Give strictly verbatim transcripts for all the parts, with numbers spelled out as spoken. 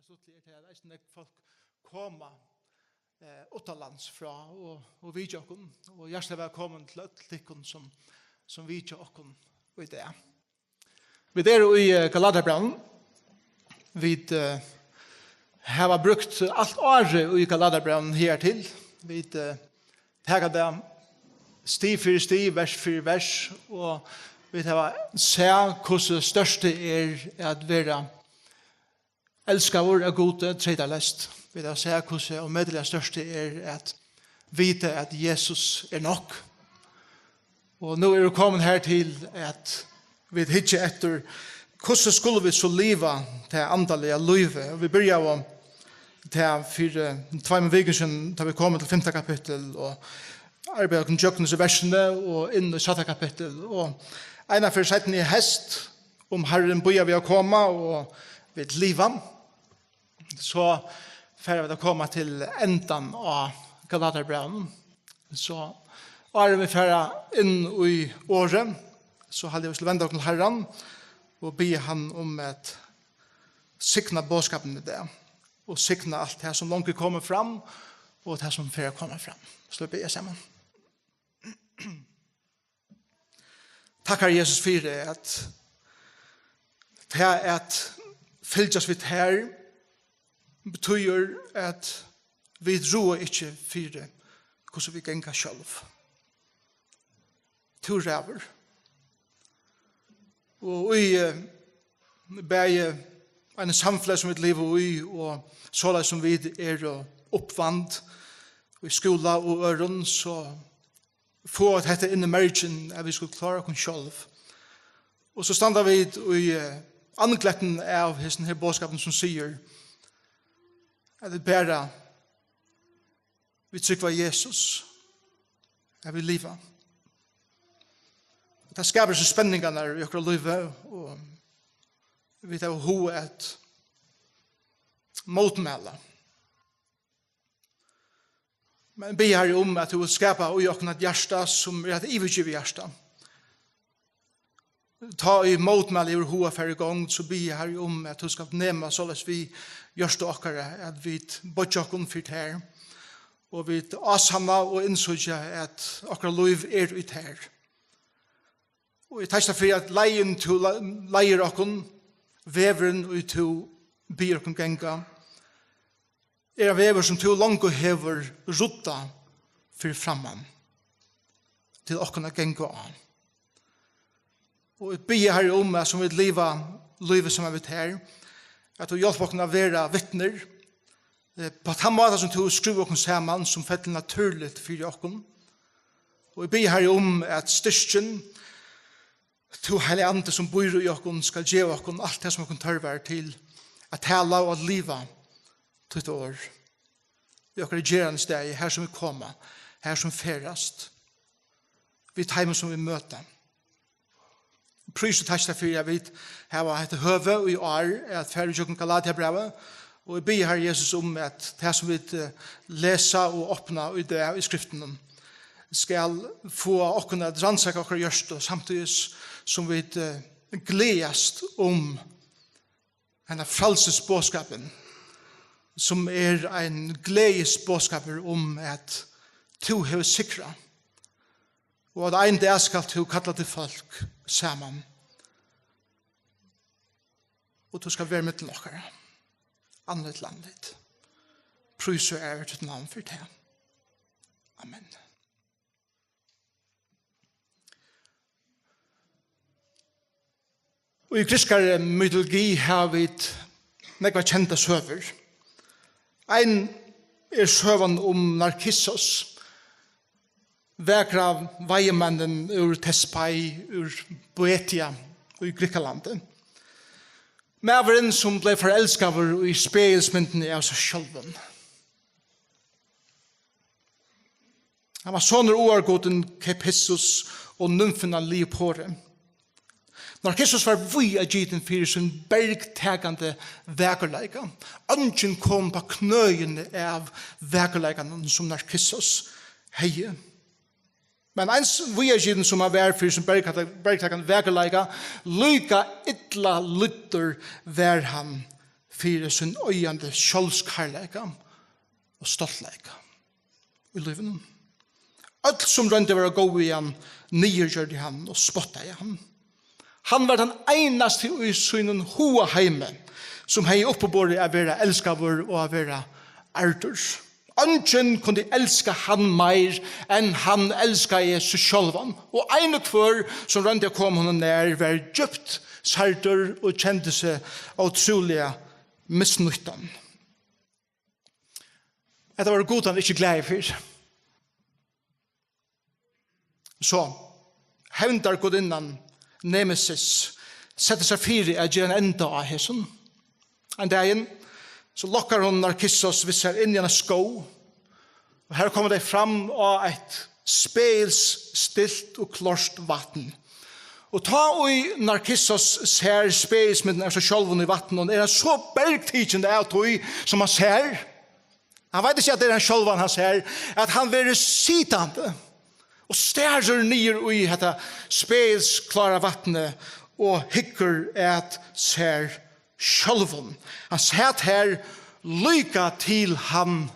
Stuttligt er tað, at eisini nógv fólk koma, eh, uttanlands frá og, og vitja okkum. Og hjartaliga vælkomin til øll tykkum, sum, sum vitja okkum í dag. Vit eru í, eh, Galatiabrævinum. Vit, eh, hava brúkt alt árið í Galatiabrævinum her til. Vit, eh, taka tað stig fyri stig, vers fyri vers, og vit hava sæð, hvussu stórt tað er at vera elskaður av Gudi, treytaleyst. Vit hava sæð, hvussu ómetaliga stórt tað er at vita, at Jesus er nokk. Og nú eru vit komin her til, at vit hyggja eftir, hvussu skulu vit so liva tað andaliga lívið? Og vit byrjaðu tað fyri, eh, tveimum vikum síðan, tá vit komu til fimta kapittul, og arbeiða okkum gjøgnum hesi versini og inn í sætta kapittul. Og eina ferð seinni í heyst, um Harrin bíðar við at koma og vit liva, so fara vit at koma til endan á Galatiabrævinum. So áðrenn vit fara inn í orðið, so haldi eg, vit skulu venda okkum til Harran og biðja hann um at signa boðskapin í dag og signa alt tað, sum longu er komið fram, og tað, sum fer at koma fram. So vit biðja saman. Takk, Harri Jesus, fyri at tað at fylgjast við tær betýður, at vit ráða ikki fyri, hvussu vit ganga sjálv. Tú ræður. Og í, eh, bæði einum samfelagi, sum vit liva í, og soleiðis sum vit eru uppvand í skúla og øðrum, so fáa vit hetta inn í mergin, at vit skulu klára okkum sjálv. Og so standa vit í, eh, andgletinum av hesin her boðskapin, sum sigur, at vit bara, vit trúgva Jesus, at vit liva. Og tað skapar so spenningarnar í okkara lívi, og vit hava hug at mótmæla. Men biðja, Harri, um at tú vilt skapa í okkum eitt hjarta, sum er eitt yvirgivið hjarta. Tá ið mótmæli hevur hug at fara í gongd, so biðja, Harri, um at tú skalt nema soleiðis við hjørtu okkara, at vit boyggja okkum fyri tær, og vit ásanna og innsíggja, at okkara lív er í tær. Og eg takki fyri, at leiðin tú le-, leiðir okkum, vegurin, ið tú biður okkum ganga, er ein vegur, sum tú longu hevur ruddað fyri framman til okkum at ganga á. Og eg biði, Harri, um, at sum vit liva lívið saman við tær, at tú hjálpir okkum at vera vitnir, eh, á tann máta, sum tú skrúvar okkum saman, sum fellur natúrligt fyri okkum. Og eg biði, Harri, um, at styrkin, tú, Heilagi Andi, sum býr í okkum, skal geva okkum alt tað, sum okkum tørvar til at tala og at liva títt orð í okkara gerandisdegi, har sum vit koma, har sum vit ferðast, við teimum, sum vit møta. Prís og takk fyri, at vit hava hetta høvi í ár at fara ígjøgnum Galatiabrævið, og eg biði, Harri Jesus, um, at tað, sum vit, eh, lesa og opna í dag í Skriftunum, skal fáa okkum at rannsaka okkara hjørtu, samtíðis sum vit, eh, gleðast um henda frælsisboðskapin, sum er ein gleðisboðskapur um, at tú hevur sigrað, og at ein dag skalt tú kalla títt fólk saman, og tú skalt vera millum okkara, andlit til andlit. Prís og æra títt navn fyri tað. Amen. Og í grikskari mytologi hava vit nógvar kendar søgur. Ein er søgan um Narkissos, vakra veiðimannin úr Tespai, úr Boeotia í Grikkalandi. Maðurin, sum bleiv forelskaður í spegilsmyndini av sær sjálvum. Hann var sonur áargudin Kephissus og nymfuna Lioporu. Narkissus var víðagitin fyri sín bergtakandi vakurleika. Eingin kom á knøini av vakurleikanum, sum Narkissus hevði. Men eins víðagitin sum hann var fyri sín bergtaka-, bergtakandi vakurleika, líka illa lýddur var hann fyri sín oyðandi sjálvskærleika og stoltleika í lívinum. Øll, sum royndu at vera góð við hann, niðurgjørdu hann og spottaðu hann. Hann var tann einasti í sínum hugaheimi, sum hevði uppiborið at vera elskaður og at vera ærdur. Eingin kundi elska hann meir, enn hann elskaði seg sjálvan. Og ein og hvør, sum royndi at koma honum nær, var djúpt særdur og kendi seg ótrúliga misnýttan. Hetta vóru gudarnir ikki glaðir fyri. So, hevndargudinnan Nemesis setti sær fyri at gera ein enda á hesum. Ein dagin, so lokkar hon Narkissos við sær inn í eina skóg, og her koma tey fram á eitt spegilsstilt og klárt vatn. Og tá ið Narkissos sær spegilsmyndina av sær sjálvum í vatninum, er hann so bergtikin av tí, sum hann sær. Hann veit ikki, at tað er hann sjálvan, hann sær, at hann verður sitandi og starir niður í hetta spegilsklára vatnið og hyggur at sær sjálvum. Hann sat her líka til hann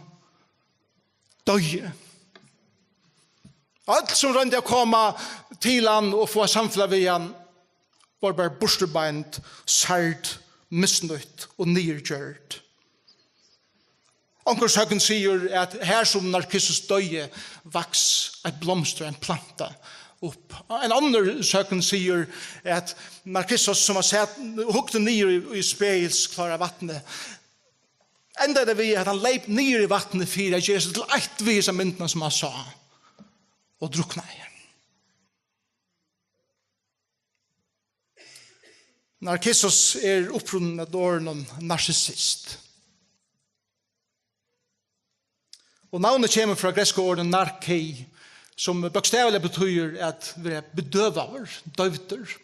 doyði. Øll, sum royndu at koma til hann og fáa samfelag við hann, vóru bara burturbeind, særd, misnýtt og niðurgjørd. Onkur søgn sigur, at her sum Narkissos doyði, vaks eitt blomstur, ein planta upp. Ein onnur søgn sigur, at Narkissos, sum var sat og hugdi niður í, í spegilsklára vatnið, endaði við, at hann leyp niður í vatnið fyri at gera seg til eitt við hesa myndina, sum hann sá, og druknaði. Narkissos er upprunnin av orðinum narsissist. Og navnið kemur frá grikska orðinum narkei, sum bókstavliga betýðir at vera bedøvaður, doyvdur,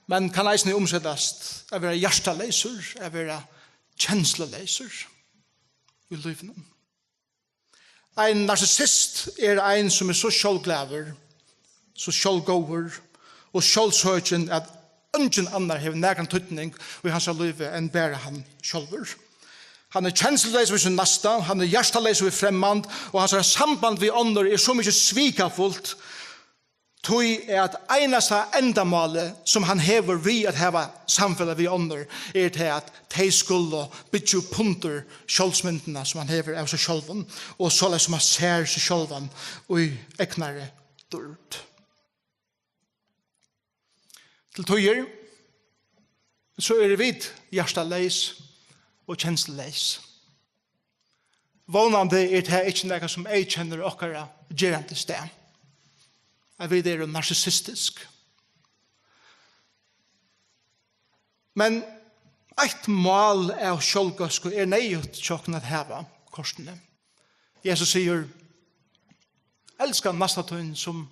men kann eisini umsetast at vera hjartaleysur, at vera kensluleysur í lívinum. Ein narsissist er ein, sum er so sjálvglaður, so sjálvgóður og sjálvsøkin, at eingin annar hevur nakran týdning í hansara lívi enn bara hann sjálvur. Hann er kensluleysur við sín næsta, hann er hjartaleysur við fremmand, og hansara samband við onnur er so mikið svikafult, tí at einasta endamálið, sum hann hevur við at hava samfelag við onnur, er tað, at tey skulu byggja upp undir sjálvsmyndina, sum hann hevur av sær sjálvum, og soleiðis sum hann sær seg sjálvan í egnari dýrd. Til tíðir, so eru vit hjartaleys og kensluleys. Vónandi er tað ikki nakað, sum eyðkennir okkara gerandisdag, at vit eru narsissistisk. Men eitt mál av sjálvgóðsku er neyðugt hjá okkum at hava kortini. Jesus sigur: "Elska næsta tín sum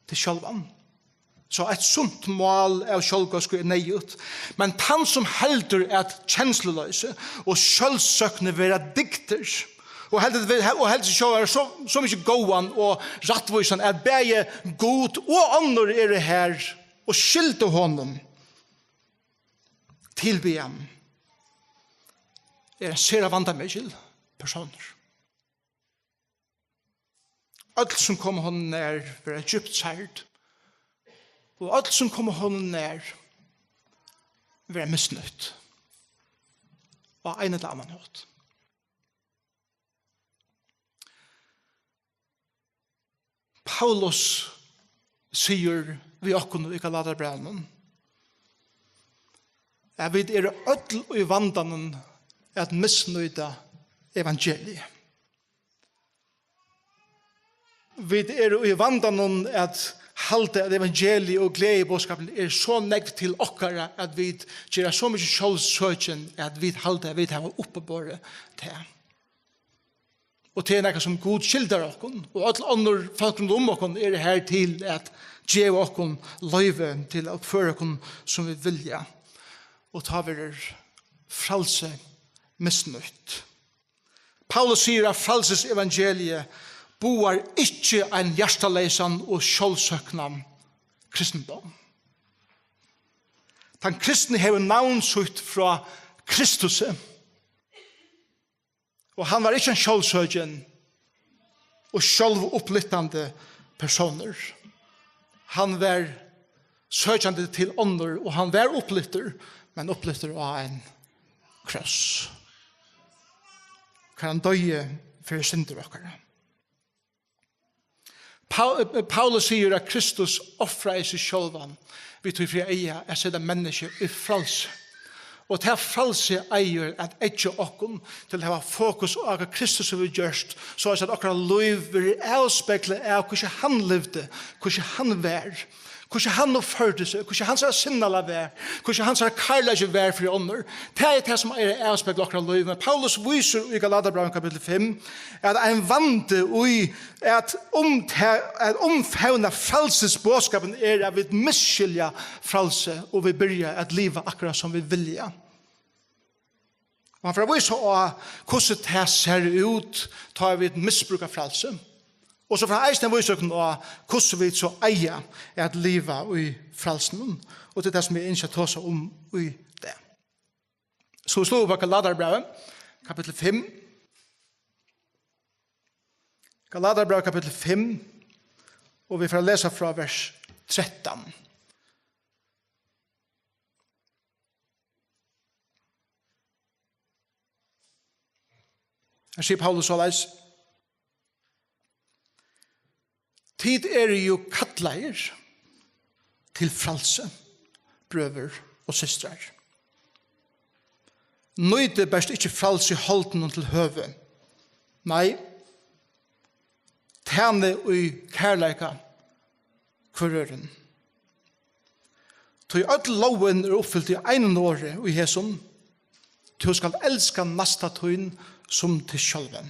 teg sjálvan." So eitt sunt mál av sjálvgóðsku er neyðugt, men tann, sum heldur, at kensluloysi og sjálvsøkni vera dygdir, og heldur, og heldur seg sjálvan so, so mikið góðan og rættvísan, at bæði Gud og onnur eru har og skylda honum tilbiðjan, er ein sera vandamikil persónur. Øll, sum koma honum nær, verða djúpt særd, og øll, sum koma honum nær, verða misnýtt á ein ella annan hátt. Paulus sigur við okkum í Galatiabrævinum, at vit eru øll í vandanum at misnýta evangeliið. Vit eru í vandanum at halda, at evangeliið og gleðiboðskapurin er so nógv til okkara, at vit gera so mikið sjálvsøkin, at vit halda, at vit hava uppiborið tað. Og tað er nakað, sum Gud skyldar okkum, og øll onnur fólk rundt um okkum eru har til at geva okkum loyvi til at uppføra okkum, sum vit vilja. Og tá verður frælsi misnýtt. Paulus sigur, at frælsis evangeliið boðar ikki ein hjartaleysan og sjálvsøknan kristindóm. Tann kristni hevur navn sítt frá Kristusi, Og hann var ikki ein sjálvsøkin og sjálvuppliftandi persónur. Hann var søkjandi til onnur, og hann var upplyftur, men upplyftur á ein kross. Har hann doyði fyri syndir okkara. Pau-, eh, Paulus sigur at Kristus ofraði seg sjálvan við tí fyri eyga at seta menniskju í frælsi. Og tað frælsi eigur at eggja okkum til at hava fokus á, hvat Kristus hevur gjørt, so at okkara lív verður avspeglað av, hvussu hann livdi, hvussu hann var, hvussu hann uppførdi seg, hvussu hansara sinnalag var, hvussu hansara kærleiki var fyri onnur. Tað er tað, sum er at avspegla okkara lív. Men Paulus vísir í Galatiabrævinum kapittul fimm, at ein vandi í at um-, at umfevna frælsisboðskapin er, at vit misskilja frælsi, og vit byrja at liva akkurát sum vit vilja. Og hann fer at vísa á, hvussu tað sær út, tá vit misbrúka frælsi. Og so fer hann eisini at vísa okkum á, hvussu vit so eiga at liva í frælsinum. Og tað er tað, sum eg ynski at tosa um í dag. So vit sláa upp á Galatiabrævið, kapittul fimm. Galatiabrævið, kapittul fimm, og vit fara at lesa frá vers trettan. Her sigur Paulus soleiðis: Tit eru jú kallaðir til frælsi, brøður og systrar. Nýtið bert ikki frælsi í holdinum til høvi. Nei, tænið í kærleika hvør øðrum. Tí øll lógin er uppfylt í einum orði, í hesum: Tú skalt elska næsta tín sum teg sjálvan.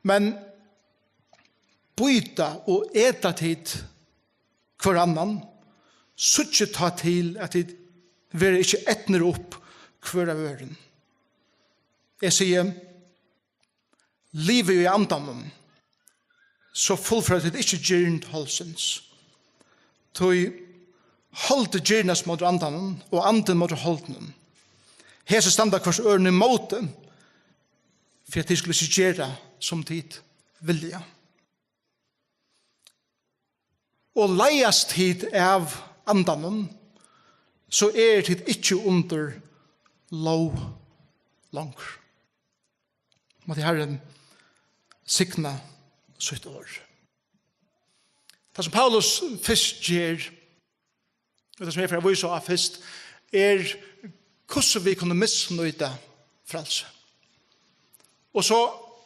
Men býta og eta tit hvør annan, síggið tá til, at tit verða ikki etnir upp hvør av øðrum. Eg sigi: Livið í andanum, so fullføra tit ikki girnd holdsins. Tí holdið girnast móti andanum, og andin móti holdinum. Hesi standa hvørs øðrum ímóti, fyri at tit skulu ikki gera, sum tit vilja. Og leiðast tit av andanum, so eru tit ikki undir lóg longur. Mátti Harrin signa sítt orð. Tað, sum Paulus fyrst ger, og tað, sum eg fari at vísa á fyrst, er, hvussu vit kunnu misnýta frælsi. Og so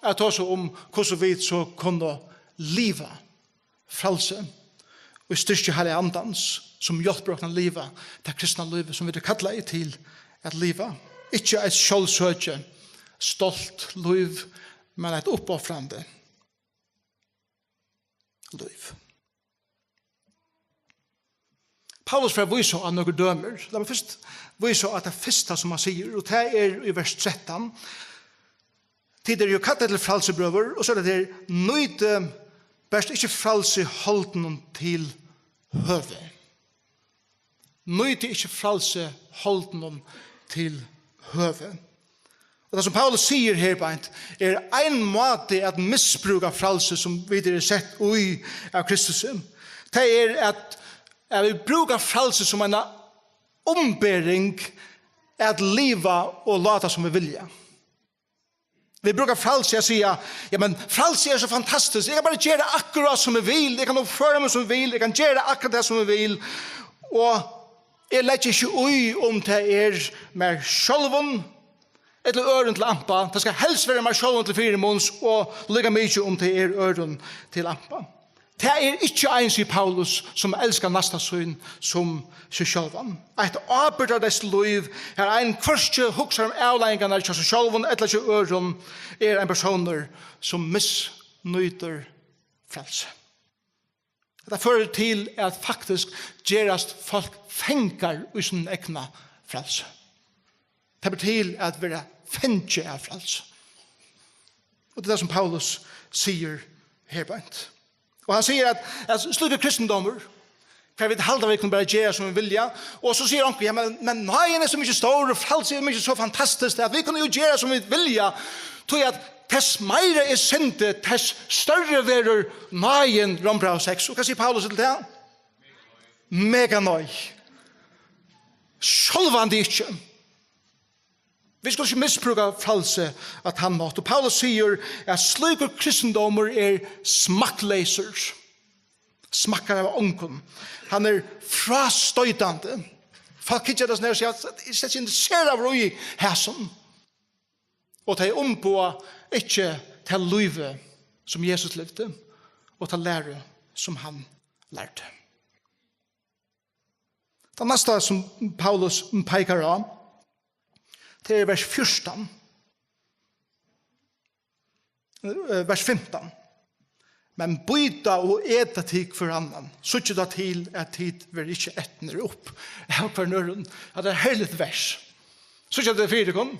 at tosa um, hvussu vit so kunnu liva frælsi í styrki Heilaga Andans, sum hjálpir okkum at liva tað kristna lívið, sum vit eru kallaðir til at liva. Ikki eitt sjálvsøki, stolt lív, men eitt uppofrandi lív. Paulus fer at vísa á nøkur dømir. Lat meg fyrst vísa á tað fyrsta, sum hann sigur, og tað er í vers trettan. Tit eru jú kallaðir til frælsi, brøður, og so er tað her: Nýtið bert ikki frælsi í holdinum til høvi. Nýtið ikki frælsi í holdinum til høvi. Og tað, sum Paulus sigur her beint, er ein máti at misbrúka frælsi, sum vit eru sett í av Kristus. Tað er at, at vit brúka frælsi sum eina umbering at liva og láta sum vit vilja. Vit brúka frælsi at siga: Ja, men frælsi er so fantastiskt. Eg kann bara gera akkurát sum eg vil. Eg kann uppføra meg sum eg vil. Eg kann gera akkurát tað sum eg vil. Og eg leggi ikki í, um tað er mær sjálvum ella øðrum til ampa. Tað skal helst vera mær sjálvum til fyrimuns, og líka mikið, um tað er øðrum til ampa. Tað er ikki ein, sigur Paulus, sum elskar næsta sín sum seg sjálvan. Eitt ábyrgdarleyst lív, har ein hvørki hugsar um avleiðingarnar hjá seg sjálvum ella hjá øðrum, er ein persónur, sum misnýtir frælsi. Hetta førir til, at faktisk gerast fólk fangar í sínum egna frælsi. Tað ber til at vera fangið av frælsi. Og tað er tað, sum Paulus sigur her beint. Og hann sigur, at, at slíkur kristindómur Hvat vit halda, vit kunnu bara gera, sum vit vilja. Og so sigur onkur: "Ja, men, men náðin er so mikið stór, og frælsið er mikið so fantastiskt, at vit kunnu jú gera, sum vit vilja, tí at tess meira eg syndi, tess størri verður náðin." Rómbræv seks. Og hvat sigur Paulus til tað? Meganoia. Sjálvandi ikki. Vit skulu ikki misbrúka frælsi á tann máta. Og Paulus sigur, at slíkur kristindómur er smakkleysur. Smakkar av ongum. Hann er frástoytandi. Fólk hyggja at tað og siga: "Eg eri ikki interesseraður í hasum." Og tey umboða ikki tað lívið, sum Jesus livdi, og ta læru, sum hann lærdi. Tað næsta, sum Paulus peikar á, tað er vers fjúrtan. Eh, vers fimtan. "Men býta og eta tit hvør annan, síggið tá til, at tit verða ikki etnir upp av hvørjum øðrum." Hatta er herligt vers. Síggja tit fyri tykkum?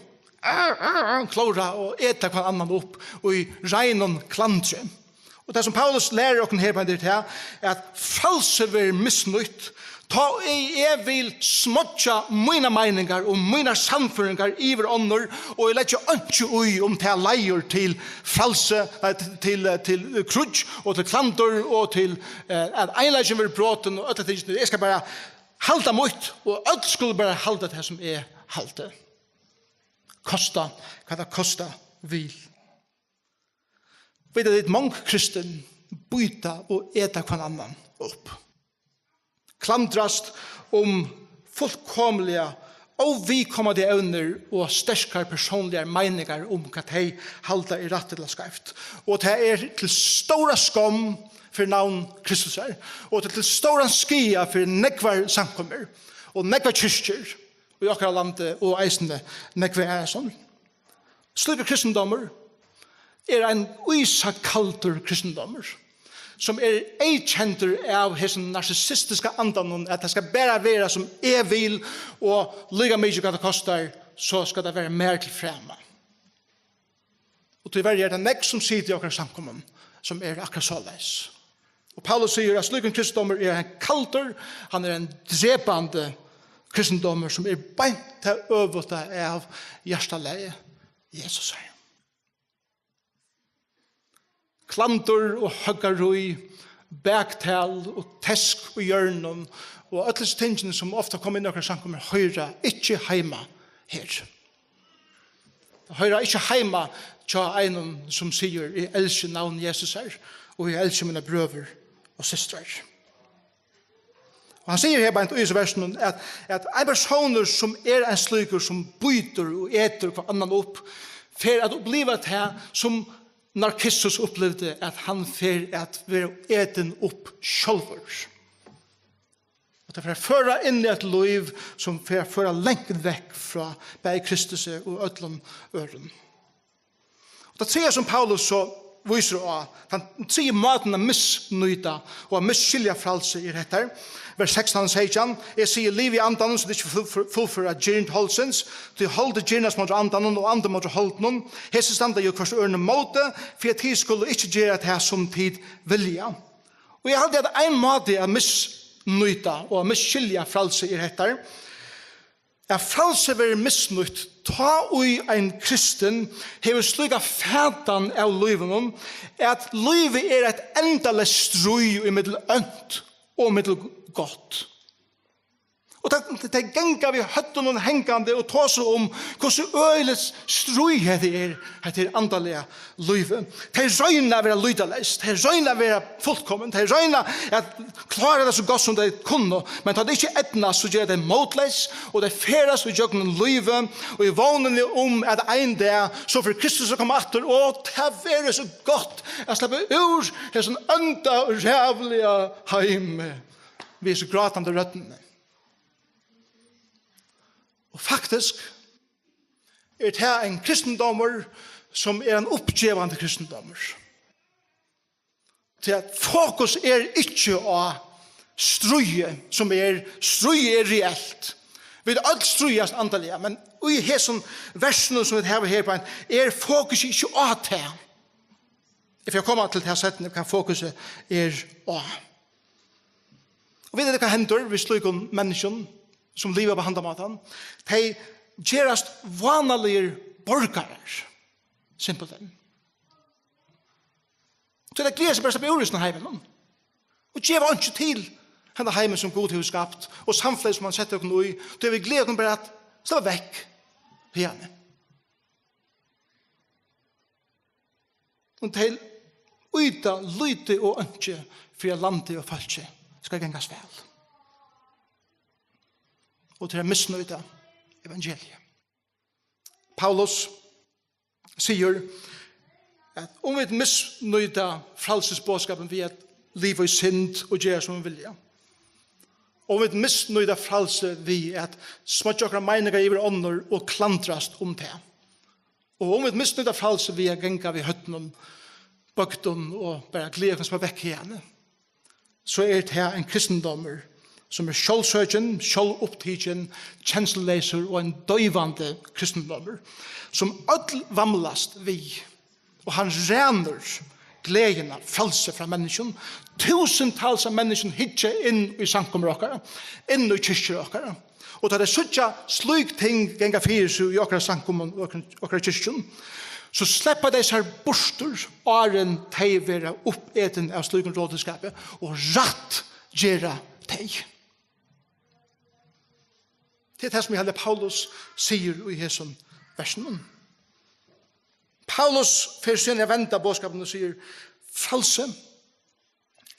Klóra og eta hvønn annan upp í reinum klandri. Og tað, sum Paulus lærir okkum her, er tað, at frælsið verður misnýtt, tá eg, eg vil smoyggja mínar meiningar og mínar sannføringar yvir onnur, og eg leggi einki í, um tað leiðir til frælsi, nei, til, til, til kríggj og til klandur og til, eh, at einleikin verður brotin og øll hesi tingini. Eg skal bara halda mítt, og øll skulu bara halda tað, sum eg haldi. Kosta hvat tað kosta vil. Vita tit, mong kristin býta og eta hvønn annan upp. Klandrast um fullkomiliga óviðkomandi evnir og sterkar persónligar meiningar um, hvat tey halda er rætt ella skeivt. Og tað er til stóra skomm fyri navn Kristusar, og tað er til stóran skaða fyri nógvar samkomur og nógvar kirkjur í okkara landi og eisini nógvar aðrar. Slíkur kristindómur er ein ísakaldur kristindómur, sum er eyðkendur av hesum narsissistiska andanum, at tað skal bara vera, sum eg vil, og líka mikið, hvat tað kostar, so skal tað vera mær til frama. Og tíverri er tað nógv, sum sita í okkara samkomum, sum er akkurát soleiðis. Og Paulus sigur, at slíkur kristindómur er ein kaldur, hann er ein drepandi kristindómur, sum er beint tað øvuta av hjartalagi Jesusar. Klandur og høggarí, baktal og tesk í hjørnum og øll hesi tingini, sum ofta koma inn í okkara samkomur, hoyra ikki heima her. Tey hoyra ikki heima hjá einum, sum sigur: "Eg elski navn Jesusar, og eg elski mínar brøður og systrar." Og hann sigur her beint í hesum versinum, at, at ein persónur, sum er ein slíkur, sum býtur og etur hvønn annan upp, fer at uppliva tað, sum Narkissus upplivdi, at hann fer at vera etin upp sjálvur. Og tað fer at føra inn í eitt lív, sum fer at føra langt vekk frá bæði Kristusi og øllum øðrum. Og tað triðja, sum Paulus so vísir á, tann triðji mátin at misnýta og at misskilja frælsi, er hetta. Vers sekstan og seytjan: "Eg sigi: Livið í andanum, so tit ikki full-, full-, fullføra girnd holdsins, tí hold er girnast móti andanum, og andin móti holdinum. Hesi standa jú hvørt øðrum móti, fyri at tit skulu ikki gera tað, sum tit vilja." Og eg haldi, at ein máti at misnýta og at misskilja frælsi er hetta, at frælsi verður misnýtt, tá ið ein kristin hevur slíka fatan av lívinum, at lívið er eitt endaleyst stríð ímillum ónt og ímillum gott. Og tey, tey ganga við høvdinum hangandi og tosa um, hvussu øgiligt stríð hetta er, hetta er andaliga lívið. Tey royna at vera lýtaleys, tey royna at vera fullkomin, tey royna at klára tað so gott, sum tey kunnu, men tá tað ikki eydnast, so gera tey mótleys, og tey ferðast í gjøgnum lívið og í vónini um, at ein dag so fer Kristus at koma aftur, og tað verður so gott at sleppa úr hesum ónda og ræðuliga heimi við hesi grátandi røddini. Og faktiskt er tað ein kristindómur, sum er ein uppgevandi kristindómur. Tí at fokus er ikki á stríðið, sum er, stríðið er reelt. Vit øll stríðast andaliga, men í hesum versinum, sum vit hava her, er fokus ikki á tað. Eg fari at koma til tað seinni, hvat fokusið er á. Og vita tit, hvat hendir við slíkum menniskjum, sum liva á handan mátan? Tey gerast vánaligir borgarar, simpelthen. So tey gleða seg bara at sleppa úr hesum heiminum. Og geva einki til henda heimin, sum Gud hevur skapt, og samfelagið, sum hann setti okkum í. Tey vil gleða okkum bara at sleppa vekk hiðani. Og tey íta lítið og einki fyri, at landið og fólkið skal gangast væl. Og tey misnýta evangeliið. Paulus sigur, at um vit misnýta frælsisboðskapin við at liva í synd og gera, sum vit vilja, og um vit misnýta frælsið við at smeiggja okkara meiningar yvir á onnur og klandrast um tað, og um vit misnýta frælsið við at ganga við høvdinum bøgdum og bara gleða okkum, sleppa vekk hiðani, so er tað ein kristindómur, sum er sjálvsøkin, sjálvupptikin, kensluleysur og ein doyvandi kristindómur, sum øll vamlast við, og hann rænir gleðina, frælsi frá menniskjum. Túsundtals av menniskjum hyggja inn í samkomur okkara, inn í kirkjur okkara. Og tá tey síggja slík ting ganga fyri seg í okkara samkomum og okkara, okkara kirkjum, so sleppa tey sær burtur, áðrenn tey verða uppetin av slíkum rótvísskapi, og rætt gera tey. Tað er tað, sum eg haldi, Paulus sigur í hesum versinum. Paulus fer síðan at venda boðskapin og sigur: Frælsi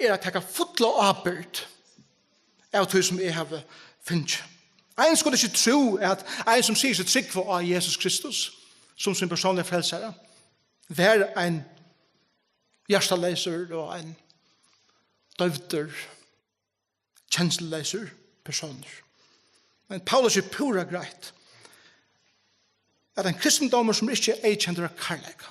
er at taka fulla ábyrgd av tí, sum eg havi fingið. Ein skuldi ikki trúð, at ein, sum sigur seg trúgva á Jesus Kristus sum sín persónliga frelsara, var ein hjartaleysur og ein doyvdur, kensluleysur persónur. Men Paulus er púra greitt, at ein kristindómur, sum ikki er eyðkendur av kærleika,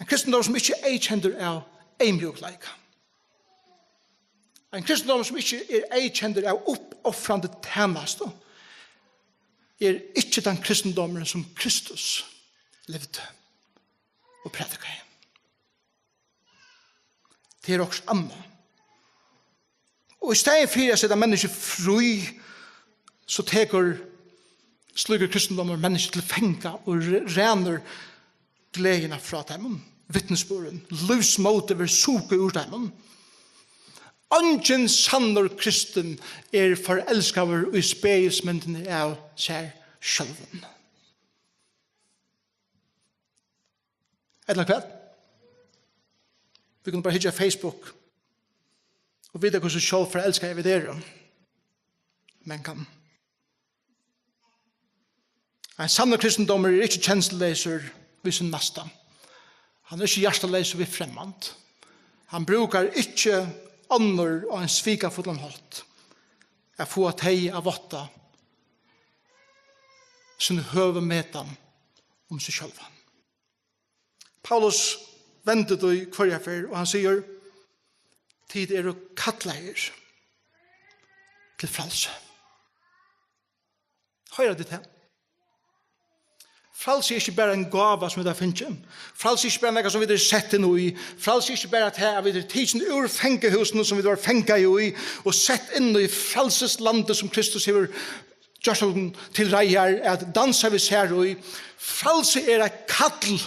ein kristindómur, sum ikki er eyðkendur av eyðmjúkleika, ein kristindómur, sum ikki er eyðkendur av uppofrandi tænastu, er ikki tann kristindómurin, sum Kristus livdi og prædikaði. Tað er okkurt annað. Og í staðin fyri at seta menniskju frí, so tekur slíkur kristindómur menniskju til fanga og re-, rænir gleðina frá teimum. Vitnisburðin, lívsmótið verður sukað úr teimum. Eingin sannur kristin er forelskaður í spegilsmyndini av sær sjálvum. Ella hvat? Vit kunnu bara hyggja á Facebook og vita, hvussu sjálvforelskaðir vit eru. Men kann. Ein sannur kristindómur er ikki kensluleysur við sín næsta. Hann er ikki hjartaleysur við fremmand. Hann brúkar ikki onnur á ein svikafullan hátt at fáa tey at vátta sína høgu metan um seg sjálvan. Paulus vendir tí hvørja ferð, og hann sigur: Tit eru kallaðir til frælsi. Hoyra tit tað? Frælsi er ikki bara ein gáva, sum vit hava fingið. Frælsi er ikki bara nakað, sum vit eru sett inn í. Frælsi er ikki bara tað, at vit eru tikin úr fangahúsinum, sum vit vóru fangað í, og sett inn í frælsislandið, sum Kristus hevur gjørt okkum til reiðar at dansa við sær í. Frælsi er eitt kall.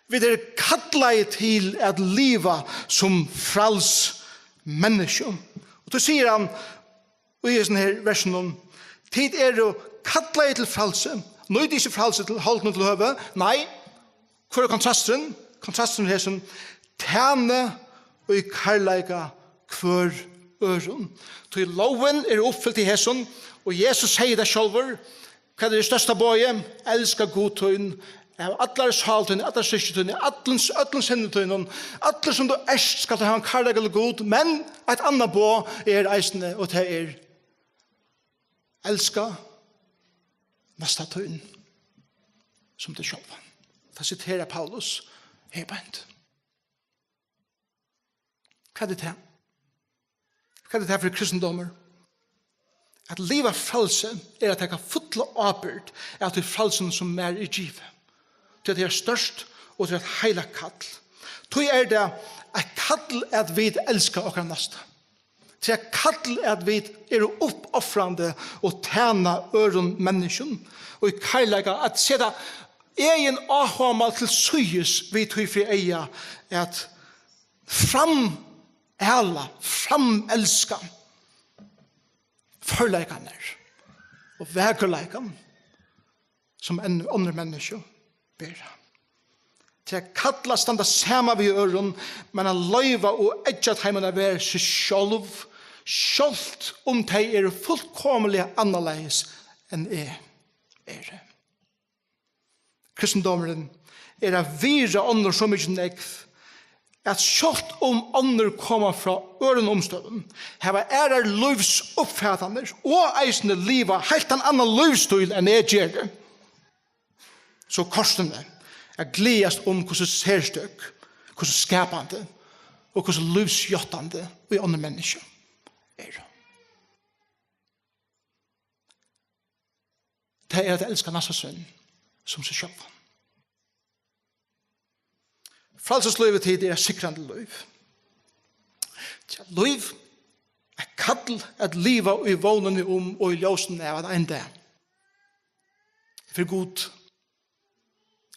Vit eru kallaði til at liva sum fræls menniskju. Og tó sigur hann í hesum her versunum: Tit eru kallaði til frælsi. Nýtið ikki frælsi til holdnum til høvi. Nei. Hvør er kontrasturin? Kontrasturin er hesin: Tænið í kærleika hvør øðrum. Tí lógin er uppfylt í hesum, og Jesus segði tað sjálvur. Hvat er tað størsta boðið? Elska Gud tín av allari sál tíni, allari styrki tíni, allum, øllum sinni tínum, allur sum tú ert, skalt tú hava ein kærleika til Gud, men eitt annað boð er eisini, og tað er: Elska næsta tín sum teg sjálvan. Tað siterar Paulus her beint. Hvat er tað? Hvat er tað fyri kristindómur? At liva frælsi er at taka fulla ábyrgd av tí frælsinum, sum mær er givið. Tí at tað er stórt, og tað er eitt heilagt kall. Tí er tað eitt kall, at vit elska okkara næsta. Tað er eitt kall, at vit eru uppofrandi og tæna øðrum menniskjum og í kærleika, at seta egin áhugamál til síðis við tí fyri eyga at framala, framelska førleikarnar og vakurleikan, sum enn onnur menniskju bera. Tað er kallað at standa saman við øðrum, men at loyva og eggja teimum at vera seg sjálv, sjálvt um tey eru fullkomiliga annarleiðis enn eg eri. Kristindómurin er at virða onnur so mikið nógv, at sjálvt um onnur koma frá øðrum umstøðum, hava aðrar lívsuppfatanir og eisini liva heilt ein annan lívsstíl enn eg geri, so kortini at gleðast um, hvussu serstøk, hvussu skapandi og hvussu lívsjáttandi í onnur menniskju eru. Tað er at elska næsta sín sum seg sjálvan. Frælsislívið tit er eitt sigrandi lív. Tað er lív, eitt kall at liva í vónini um og í ljósinum av at ein dag fyri Gud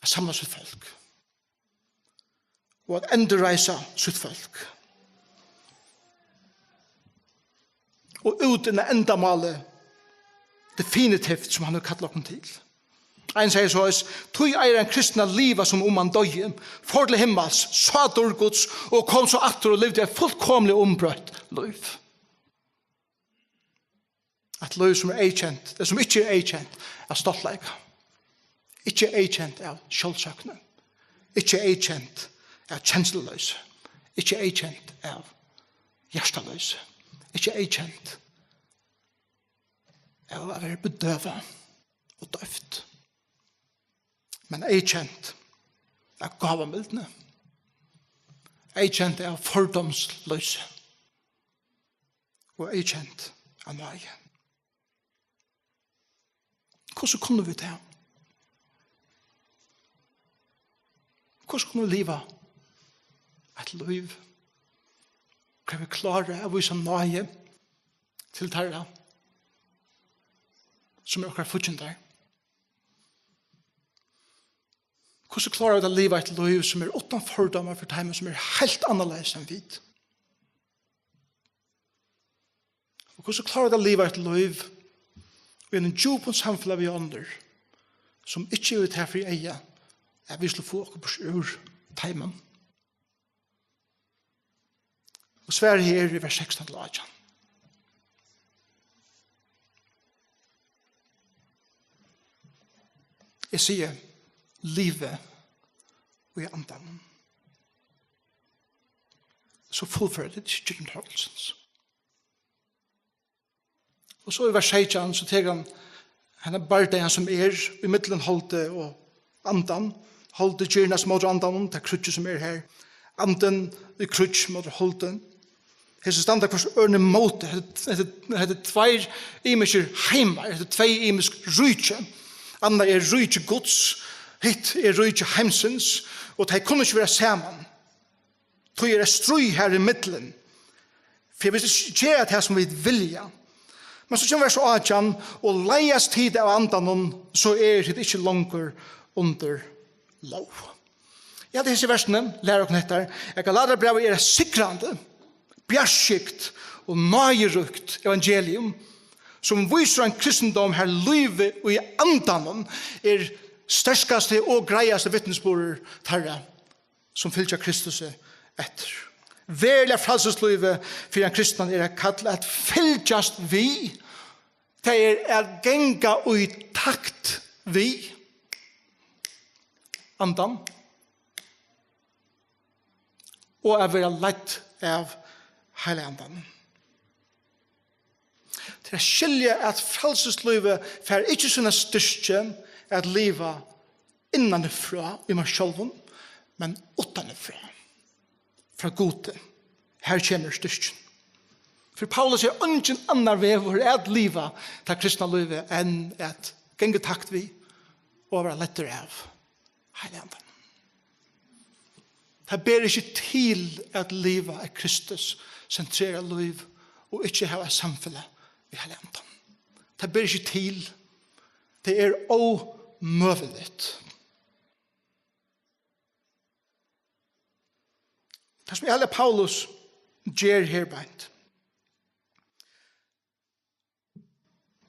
at samla sítt fólk og at endurreisa sítt fólk og útinna endamálið definitivt, sum hann hevur kallað okkum til. Ein segði soleiðis: "Tí eigur ein kristin at liva, sum um hann doyði, fór til himmals, sá dýrd Guds og kom so aftur og livdi eitt fullkomiliga umbroytt lív." Eitt lív sum er eyðkent, ella sum ikki er eyðkent av stoltleika, ikki er eyðkent av sjálvsøkni, ikki er eyðkent av kensluloysi, ikki er eyðkent av hjartaloysi, ikki er eyðkent av at vera bedøvað og doyvt, men eyðkent av gávumildni, eyðkent av fordómsloysi og eyðkent av náði. Hvussu kunnu vit tað? Hvussu kunnu vit liva eitt lív, hvar vit klára at vísa náði til teirra, sum eru okkara fíggindar? Hvussu klára vit at liva eitt lív, sum er uttan fordómar fyri teimum, sum eru heilt annarleiðis enn vit? Og hvussu klára vit at liva eitt lív í einum djúpum samfelag við onnur, sum ikki hevur tað fyri eyga, at vit skulu fáa okkum burtur úr teimum? Og svarið her er í vers sekstan til átjan. Eg sigi: "Livið í Andanum, so fullføra tit ikki gjørd Pálsins." Og so í vers seytjan, so tekur hann henda bardagan sum er í millum holdið og andan. Holdið girnast móti andanum, tað kríggið sum er her. Andin í kríggi móti holdið. Hesi standa hvørs øðrum ímóti. Hetta, hetta, hetta er tveir ymiskir heimar, hetta er tvey ymisk ríki. Annað er ríki Guds, hitt er ríki heimsins, og tey kunnu ikki vera saman. Tí er eitt stríð har í millum. Fyri vit ikki gera tað, sum vit vilja. Men so kemur vers átjan: "Og leiðast tit av Andanum, so eru tit ikki longur undir lóg." Ja, hesi versini læra okkum hetta, at Galatiabrævið er eitt sigrandi, bjartskygd og náðiríkt evangelium, sum vísir ein kristindóm, har lívið í Andanum er sterkasti og greiðasti vitnisburður teirra, sum fylgja Kristusi eftir. Veruliga frælsislívið fyri ein kristnan er eitt kall at fylgjast við. Tað er at ganga í takt við Andan og at vera leidd av Heilaga Andanum. Til at skilja, at frælsislívið fær ikki sína styrki at liva innanfrá í mær sjálvum, men uttanfrá, frá Gudi. Har kemur styrkin. Fyri Paulus er eingin annar vegur at liva tað kristna lívið enn at ganga í takt við og at vera leiddur av Heilaga Andanum. Tað ber ikki til at liva eitt Kristus sentrerað lív og ikki hava eitt samfelag við Heilaga Andan. Tað ber ikki til. Tað er ómøguligt. Tað sum Heilagi Paulus ger her beint.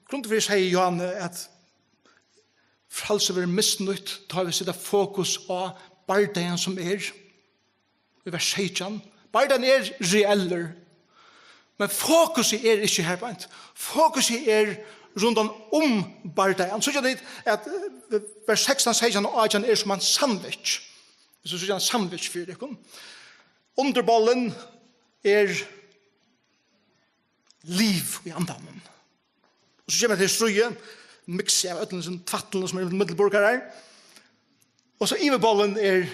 Grundin fyri sigur Johannes at frælsi verður misnýtt, tá vit seta fokus á bardagan sum er. Í vers seytjan. Bardagan er reellur. Men fokusið er ikki her beint. Fokusið er rundan um bardagan. Síggja tit at, eh, vers sekstan, seytjan og átjan er sum ein sandwich. Hvis tú síggja ein sandwich fyri tykkum. Undirbollin er lív í andanum. Og so kemur til stríðið, miksi av øllum sum tvætlinum sum er millum borgarar. Og so yvirbollin er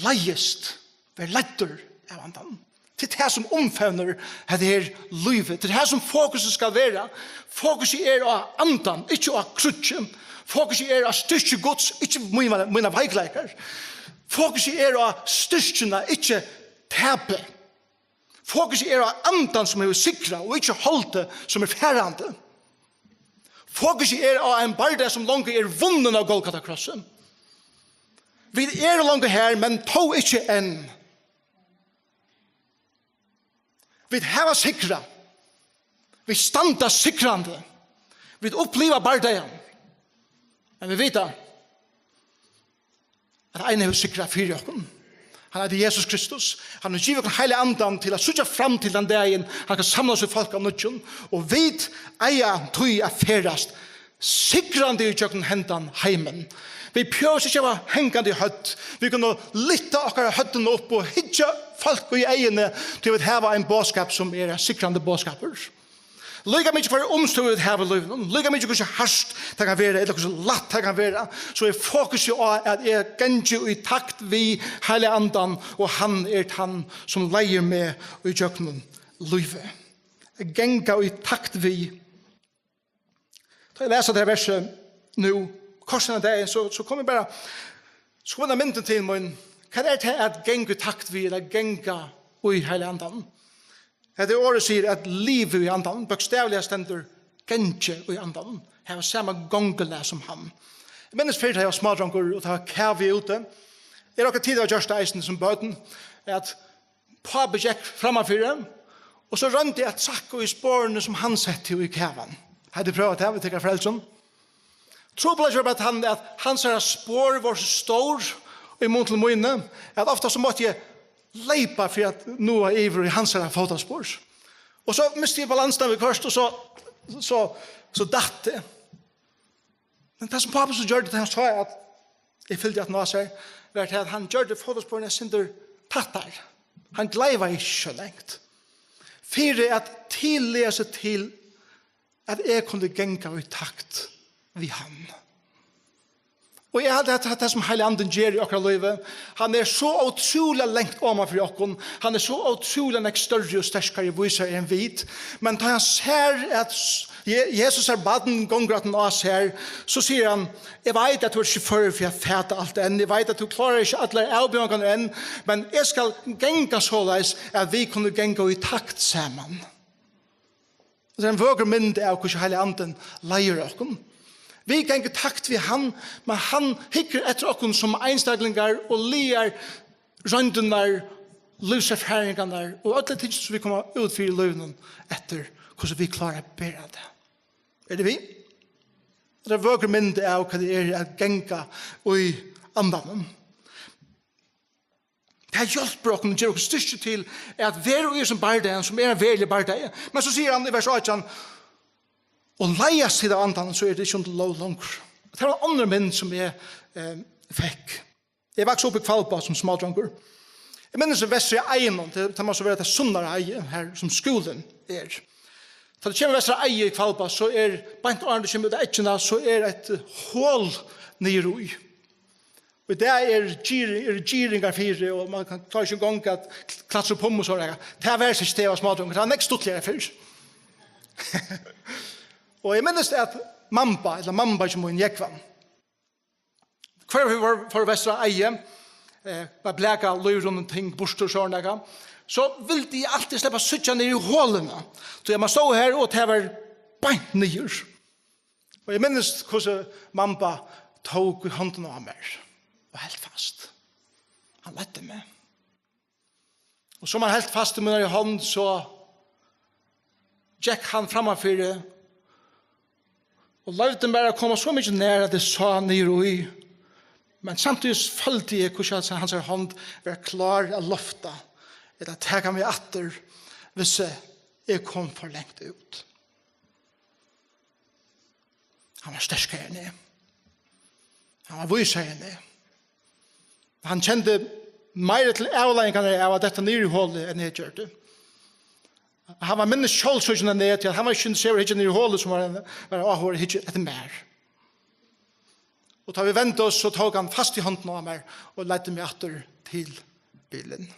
leiðist, ver leiddur av andanum. Tað er tað sum umfevnir hetta her lívið. Tað er tað sum fokusið skal vera. Fokusið er á andan, ikki á kríggið. Fokusið er á styrki Guds, ikki mínar, mínar veikleikar. Fokusið er á styrkina, ikki tapið. Fokusið er á andan sum hevur sigrað og ikki holdið sum er farandi. Fokusið er á ein bardaga sum longu er vunnin av Golgata krossi. Vit eru longu her, men tó ikki enn. Vit hava sigrað. Vit standa sigrandi. Vit uppliva bardagan. Men vit vita at ein hevur sigrað fyri okkum. Hann eitur Jesus Kristus. Hann hevur givið okkum Heilaga Andan til at síggja fram til tann dagin hann skal samla sítt fólk av nýggjum. Og vit eiga tí at ferðast sigrandi ígjøgnum hendan heimin. Vit behøva ikki hava hangandi høvd. Vit kunnu lyfta okkara høvdina upp og hyggja fólk í eyguni, tí vit hava ein boðskap sum er ein sigrandi boðskapur. Líka mikið hvørja umstøðu vit hava í lívinum, líka mikið hvussu hart tað kann vera, ella hvussu lætt tað kann vera, so er fokusið á, at eg gangi í takt við Heilaga Andan, og hann er tann, sum leiðir meg í gjøgnum lívið. At ganga í takt við. Tá eg lesi tað her versið nú, kortini av dagin, so, so kom eg bara, so kom henda myndin til mín. Hvat er tað at ganga í takt við, ella ganga í Heilaga Andanum? Hetta orðið sigur at liva í Andanum, bókstavliga stendur gangi í Andanum, hava sama gongulag sum hann. Eg minnist fyrr, tá eg var smádrongur, og tað var kavi úti. Er okkurt, tit hava gjørt tað eisini sum børn, at pápi gekk frammanfyri, og so royndi at trakka í sporini, sum hann setti í kavan. Hava tit prøvað tað við tykkara foreldrum? Trupulleikin var bara tann, at hansara spor vóru so stór í mun til míni, at ofta so mátti eg leypa fyri at náa yvir í hansara fótaspor. Og so misti eg balansuna viðhvørt, og so, so, so datt eg. Men tað, sum pápin so gjørdi, tá hann sá, at eg fylgdi aftan á sær, var tað, at hann gjørdi fótasporini eitt sindur tættari. Hann gleivaði ikki so langt. Fyri at tillaga seg til, at eg kundi ganga í takt við hann. Og eg haldi, at tað, sum Heilagi Andin ger í okkara lívi, hann er so ótrúliga langt oman fyri okkum, hann er so ótrúliga nógv størri og sterkari og vísari enn vit. Men tá hann sær, at Je-, Jesus er barn, gongur aftan á sær, so sigur hann: "Eg veit, at tú ert ikki førur fyri at fata alt enn. Eg veit, at tú klárar ikki allar avbjóðingarnar enn, men eg skal ganga soleiðis, at vit kunnu ganga í takt saman." Og tað er ein vøkur mynd av, hvussu Heilagi Andin leiðir okkum. Vit ganga í takt við hann, men hann hyggur eftir okkum sum einstaklingar og lagar royndirnar, lívserfaringarnar og øll tey ting, sum vit koma út fyri í lívinum, eftir hvussu vit klára at bera tað. Eru tit við? Tað er ein vøkur mynd av, hvat tað er at ganga í Andanum. Tað hjálpir okkum og gevur okkum styrki til at vera í hesum bardaganum, sum er ein veruligur bardagi. Men so sigur hann í vers átjan: "Og leiðast tit av Andanum, so eru tit ikki undir lóg longur." Tað var ein onnur mynd, sum eg, eh, fekk. Eg vaks upp í Hvalba sum smádrongur. Eg minnist vestur í Eiðinum, tað, tað má so vera tað sunnara Eiði, har sum skúlin er. Tá tú kemur vestur á Eiði í Hvalba, so er, beint áðrenn tú kemur út á Eggina, so er eitt hol niðurí. Og í dag er gir-, eru girðingar fyri, og man kann, klárar ikki eingong at kl-, klatra upp um og so nakað. Tað var ikki, tá eg var smádrongur, tað var nógv stuttligari fyrr. Og eg minnist, at Mamba, ella Mamba hjá mín, Jógvan, hvørja ferð vit vóru, fóru vestur á Eiði, eh, var blaka lívrunnum ting burtur, sovorðið nakað, so vildi eg altíð sleppa at síggja niður í holuna. So eg man stóð her, og tað var beint niður. Og eg minnist, hvussu Mamba tók í hondina á mær og helt fast. Hann leiddi meg. Og sum hann helt fast í mínari hond, so gekk hann frammanfyri og loyvdi mær at koma so mikið nær, at eg sá niður í. Men samtíðis føldi eg, hvussu at hansara hond var klár at lofta, ella taka meg aftur, hvis eg kom for langt út. Hann var sterkari enn eg. Hann var vísari enn eg. Hann kendi meira til avleiðingarnar av at detta niður í holið enn eg gjørdi. Hann var minni sjálvsøkin enn eg, tí at hann var ikki interesserað í at hyggja niður í holið, sum var ein, var ein áhugaður at hyggja eftir mær. Og tá vit vendu oss, so tók hann fast í hondina á mær og leiddi meg aftur til bilin.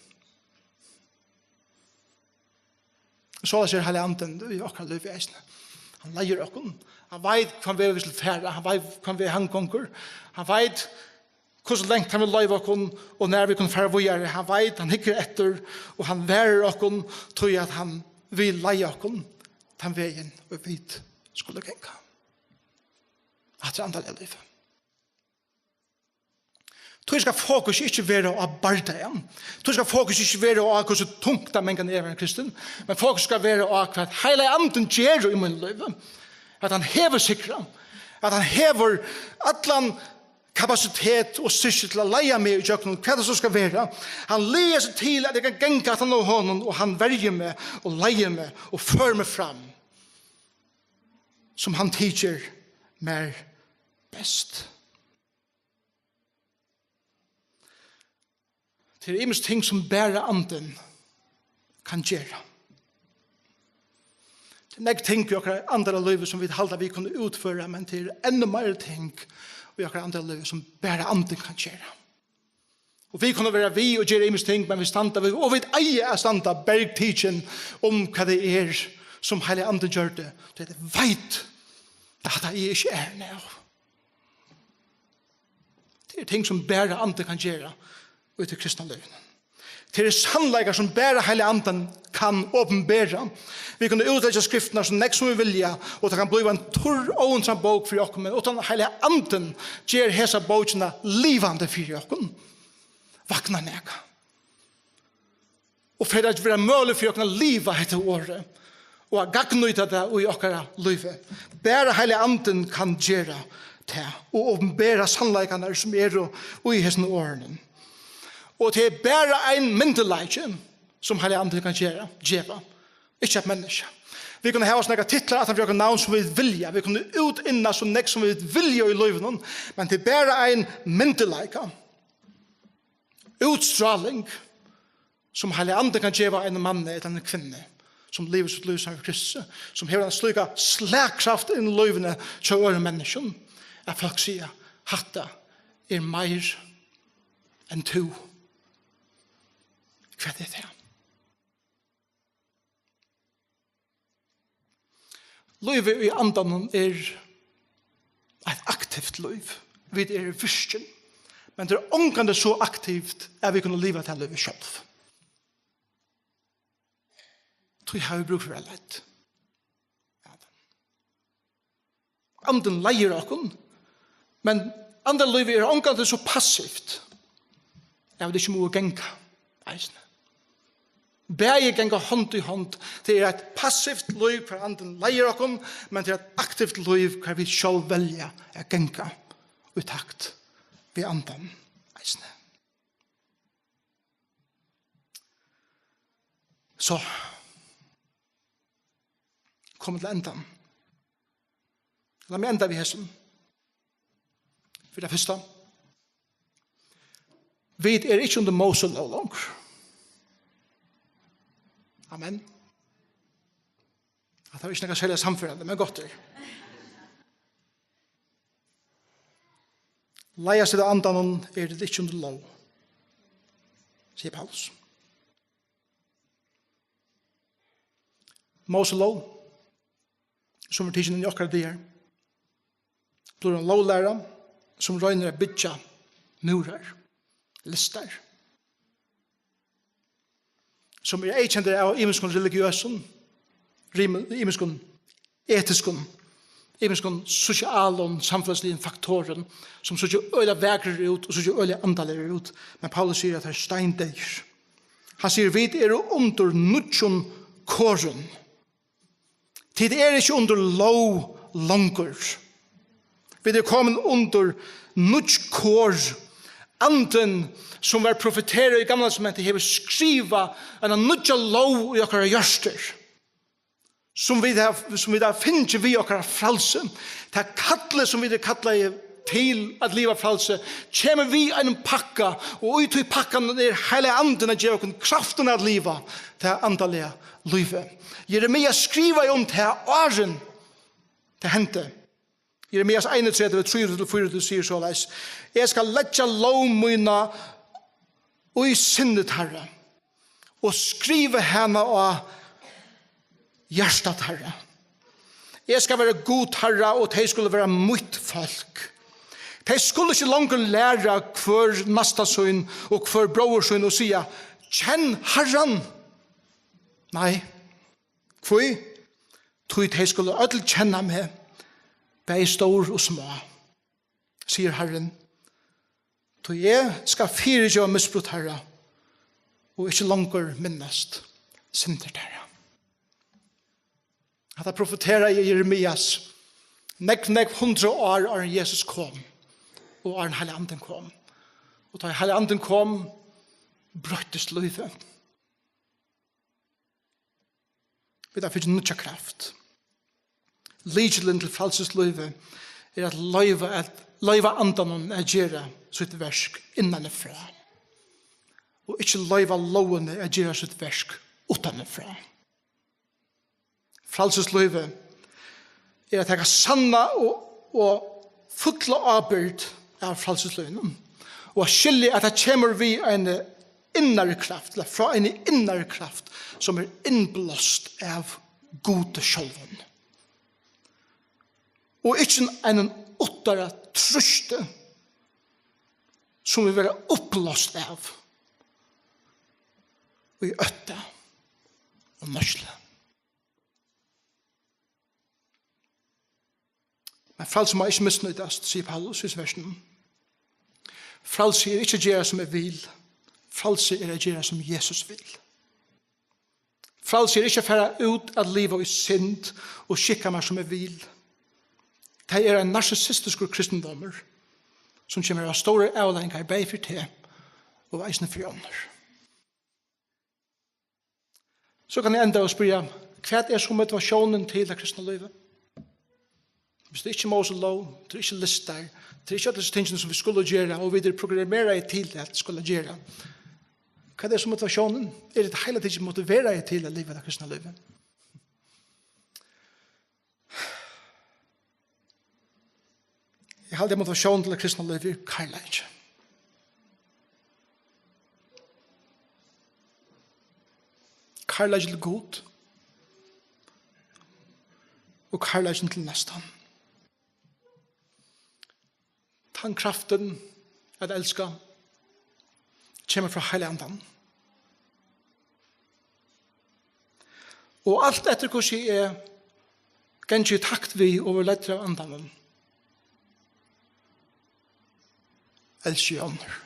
Soleiðis er Heilagi Andin í okkara lívi eisini. Hann leiðir okkum. Hann veit, hvønn veg vit skulu fara. Hann veit, hvønn veg hann gongur. Hann veit, hvussu langt hann vil loyva okkum, og nær vit kunnu fara víðari. Hann veit, hann hyggur eftir, og hann varðar okkum, tí at hann vil leiða okkum tann vegin, og vit skulu ganga. Hatta er andaliga lívið. Tí skal fokus ikki vera á bardagan. Tí skal fokus ikki vera á, hvussu tungt tað mangan er at vera kristin, men fokus skal vera á, hvat Heilagi Andin ger í mínum lívi. At hann hevur sigrað, at hann hevur allan kapasitet og styrki til at leiða meg ígjøgnum, hvat tað so skal vera. Hann lagar seg til, at eg kann ganga aftan á honum, og hann verjir meg og leiðir meg og førir meg fram, sum hann tykir mær best. Tað eru ymisk ting, sum bara Andin kann gera. Tað eru nógv ting í okkara andaliga lívi, sum vit halda, vit kunnu útføra, men tað eru enn meiri ting í okkara andaliga lívi, sum bara Andin kann gera. Og vit kunnu vera við og gera ymisk ting, men vit standa, og vit eiga at standa bergtikin um, hvat tað er, sum Heilagi Andin gjørdi. Tí eg veit, at hatta er ikki er nú. Tað eru ting, sum bara Andin kann gera í tí kristna lívinum. Tað eru sannleikar, sum bara Heilagi Andin kann opinbera. Vit kunnu útleggja skriftirnar so nógv, sum vit vilja, og tað kann blíva ein turr, óinteressant bók fyri okkum, men uttan Heilagi Andin ger hesa bókina livandi fyri okkum, vaknar nakað. Og fer at vera møguligt fyri okkum at liva hetta orðið og at gagnnýta tað í okkara lívi. Bara Heilagi Andin kann gera tað og opinbera sannleikarnar, sum eru í hesum orðunum. Og tað er bara ein myndugleiki, sum Heilagi Andin kann gera, geva. Ikki eitt menniskja. Vit kunnu hava so nógvar titlar aftan fyri okkara navn, sum vit vilja. Vit kunnu útinna so nógv, sum vit vilja í lívinum, men tað er bara ein myndugleiki, útstráling, sum Heilagi Andin kann geva einum manni ella eini kvinnu, sum livir sítt lív saman við Kristi, sum hevur eina slíka slagkraft inn í lívini hjá øðrum menniskjum, at fólk siga: "Hatta er meir enn tú." Hvat er tað? Lívið í Andanum er eitt aktivt lív. Vit eru virkin. Men tað er ongantíð so aktivt, at vit kunnu liva tað lívið sjálv. Tí hava vit brúk fyri at vera leidd. Andin leiðir okkum, men andalívið er ongantíð so passivt, at vit ikki mugu ganga eisini. Bæði ganga hond í hond. Tað er eitt passivt lív, hvar Andin leiðir okkum, men tað er eitt aktivt lív, hvar vit sjálv velja at ganga í takt við Andan eisini. So, komið til endan. Lat meg enda við hesum. Fyri tað fyrsta, vit eru ikki undir Móselóg longur. Amen. Hatta var ikki nakað serliga sannførandi, men gott er. Leiðast tit av Andanum, eru tit ikki undir lóg, sigur Paulus. Móselóg, sum er tikin inn í okkara dagar, blívur ein lóglæra, sum roynir at byggja múrar. listar, sum eru eyðkendir av ymiskum religiøsum, rim-, ymiskum etiskum, ymiskum sosialum, samfelagsligum faktorum, sum síggja øgiliga vakrir út og síggja øgiliga andaligir út. Men Paulus sigur, at teir eru steindeyðir. Hann sigur, vit eru undir nýggjum korum. Tit eru ikki undir lóg longur. Vit eru komin undir nýggj kor. Andin, sum var profeterað í Gamla Testamenti, hevur skrivað eina nýggja lóg í okkara hjørtur, sum vit hava, sum vit hava fingið við okkara frælsi. Tað kallið, sum vit eru kallaði til at liva frælsi, kemur við einum pakka, og í tí pakkanum er Heilagi Andin at geva okkum kraftina at liva tað andaliga lívið. Jeremia skrivaði um tað áðrenn tað hendi. Jeremias einogtretivu, trýogtretivu til fýraogtretivu sigur soleiðis: Eg skal leggja lóg mína í sinni teirra og skriva hana á hjarta teirra. Eg skal vera Gud teirra, og tey skulu vera mítt fólk. Tey skulu ikki longur læra hvør næsta sín og hvør bróður sín og siga: Kenn Harran. Nei. Hví? Tí tey skulu øll kenna meg, bæði stór og smá, sigur Harrin. Tí eg skal fyrigeva misbrot teirra og ikki longur minnast syndir teirra. Hatta profeteraði Jeremias nógv, nógv hundrað ár áðrenn Jesus kom og áðrenn Heilagi Andin kom. Og tá Heilagi Andin kom, broyttist lívið. Vit hava fingið nýggja kraft. Lykilin til frælsislívið er at loyva, at loyva Andanum at gera sítt verk innanfrá, og ikki loyva lógini at gera sítt verk uttanfrá. Frælsislívið er at taka sanna og, og fulla ábyrgd av frælsislívinum, og at skilja, at tað kemur við eini innari kraft, ella frá eini innari kraft, sum er innblást av Gudi sjálvum, og ikki einum uttara trýsti, sum vil vera uppblást av í ótta og neiðslu. Men frælsi má ikki misnýtast, sigur Paulus í versinum. Frælsi er ikki at gera, sum eg vil. Frælsi er at gera, sum Jesus vil. Frælsi er ikki at fara út at liva í synd og skikka mær, sum eg vil. Tað er ein narsissistiskur kristindómur, sum kemur at hava stórar avleiðingar bæði fyri teg og eisini fyri onnur. So kann eg enda og spyrja, hvat er so motivatiónin til tað kristna lívið? Hvis tað ikki er Móselóg, tað er ikki listar, tað er ikki øll hesi tingini, sum vit skulu gera, og vit eru programmeraði til at skula gera, hvat er so motivatiónin? Er vit heila tikið motiveraði til at liva tað kristna lívið? Eg haldi, at motivatiónin til tað kristna lívið er kærleiki. Kærleiki til Gud og kærleikin til næstan. Tann kraftin at elska kemur frá Heilaga Andanum. Og alt eftir hvussu eg gangi í takt við og verði leiddur av Andanum, elski eg onnur.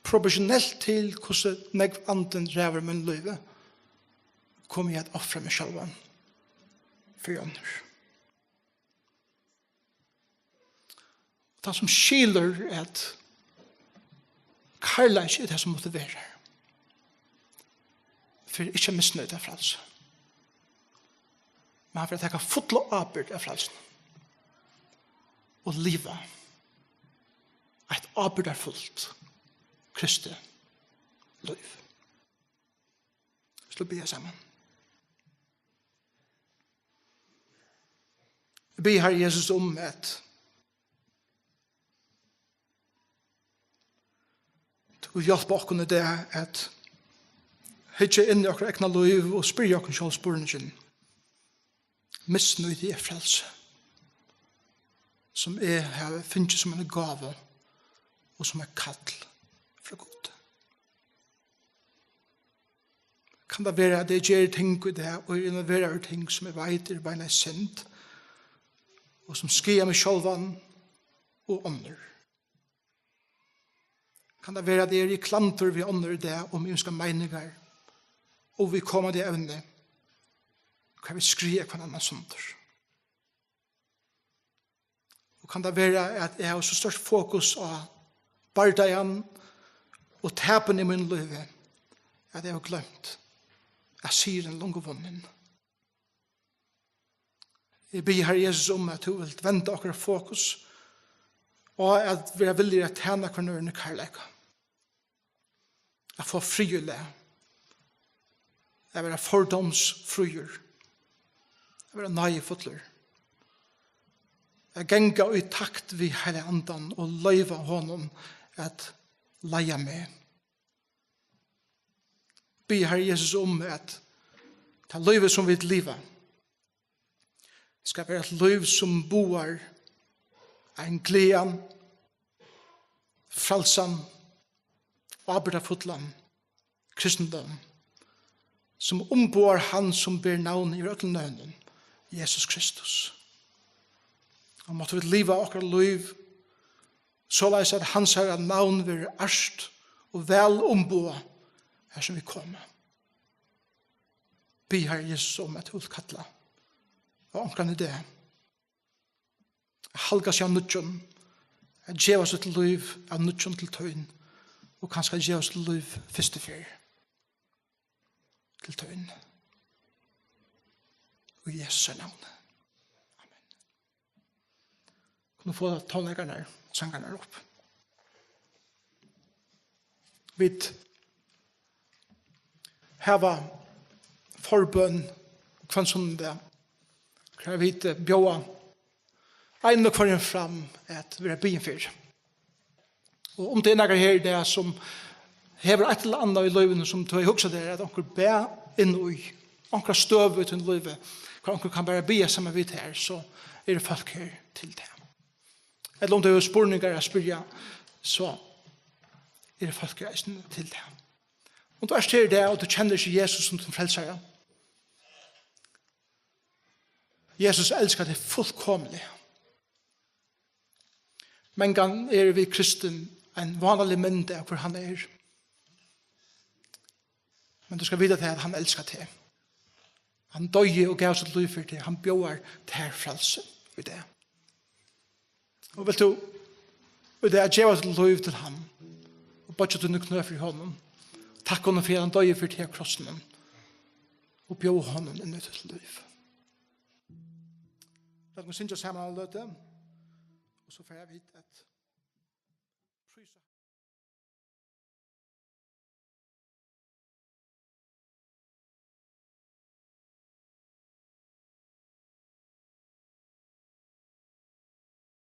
Proportionelt til hvussu nógv Andin ræður mín lívi, komi eg at ofra meg sjálvan fyri onnur. Tann sum skilur, at kærleiki er tað, sum motiverar, fer ikki at misnýta frælsi, men hann fer at taka fulla ábyrgd av frælsinum og liva eitt ábyrgdarfult kristið lív. Skulu vit biðja saman. Eg biði, Harri Jesus, um at tú hjálpir okkum í dag at hyggja inn í okkara egna lív og spyrja okkum sjálv spurningin: Misnýti eg frælsi, sum eg havi fingið sum eina gávu og sum eitt kall frá Gudi? Kann tað vera, at eg geri ting í dag, og eg involverar í ting, sum eg veit er beinleiðis synd, og sum skaðar meg sjálvan og onnur? Kann tað vera, at eg eri í klandur við onnur í dag um ymiskar meiningar og viðkomandi evni, hvar vit skriva hvønn annan sundur? Og kann tað vera, at eg havi so stórt fokus á bardagan og tapin í mínum lívi, at eg havi gloymt, at sigurin er longu vunnin? Eg biði, Harri Jesus, um, at tú vilt venda okkara fokus og at vera villigur at tæna hvønn øðrum í kærleika, at fáa frið í lag, at vera fordómsfríur, at vera náðifullur, at ganga í takt við Heilaga Andan og loyva honum at leiða meg. Biði, Harri Jesus, um, at tað lívið, sum vit liva, skal vera eitt lív, sum boðar ein glaðan, frælsan, ábyrgdarfullan kristindóm, sum umboðar hann, sum ber navn yvir øllum nøvnum, Jesus Kristus. Og máttu vit liva okkara lív soleiðis, at hansara navn verður ært og væl umboðað, har sum vit koma. Biði, Harri Jesus, um, at tú vilt kalla á onkran í dag, at halga seg av nýggjum, at geva sítt lív av nýggjum til tín, og kanska geva sítt lív fyrstu ferð til tín. Í Jesu navni. Amen. Kunnu fáa tónleikarnar og sangarnar upp. Vit hava forbøn hvønn sunnudag, har vit, eh, bjóða ein og hvørjum fram at vera biðin fyri. Og um tað er nakar her í dag, sum hevur eitt ella annað í lívinum, sum tú hevur hugsað tær, at onkur bað inn í, onkra støðu í tínum lívi, hvar onkur kann bara biðja saman við tær, so eru fólk her til tað. Ella um tú hevur spurningar at spyrja, so eru fólk her eisini til tað. Um tú ert her í dag, og tú kennir ikki Jesus sum tín frelsara, Jesus elskar teg fullkomiliga. Mangan eru vit kristin ein vánalig mynd av, hvør hann er. Men tú skalt vita tað, at hann elskar teg. Hann doyði og gav sítt lív fyri teg. Hann bjóðar tær frælsi í dag. Og vilt tú í dag geva títt lív til hann og boyggja tíni knø fyri honum? Takk honum fyri, at hann doyði fyri teg á krossinum, og bjóða honum inn í títt lív. Lat okkum syngja saman eina løtu, og so fara vit at prísa.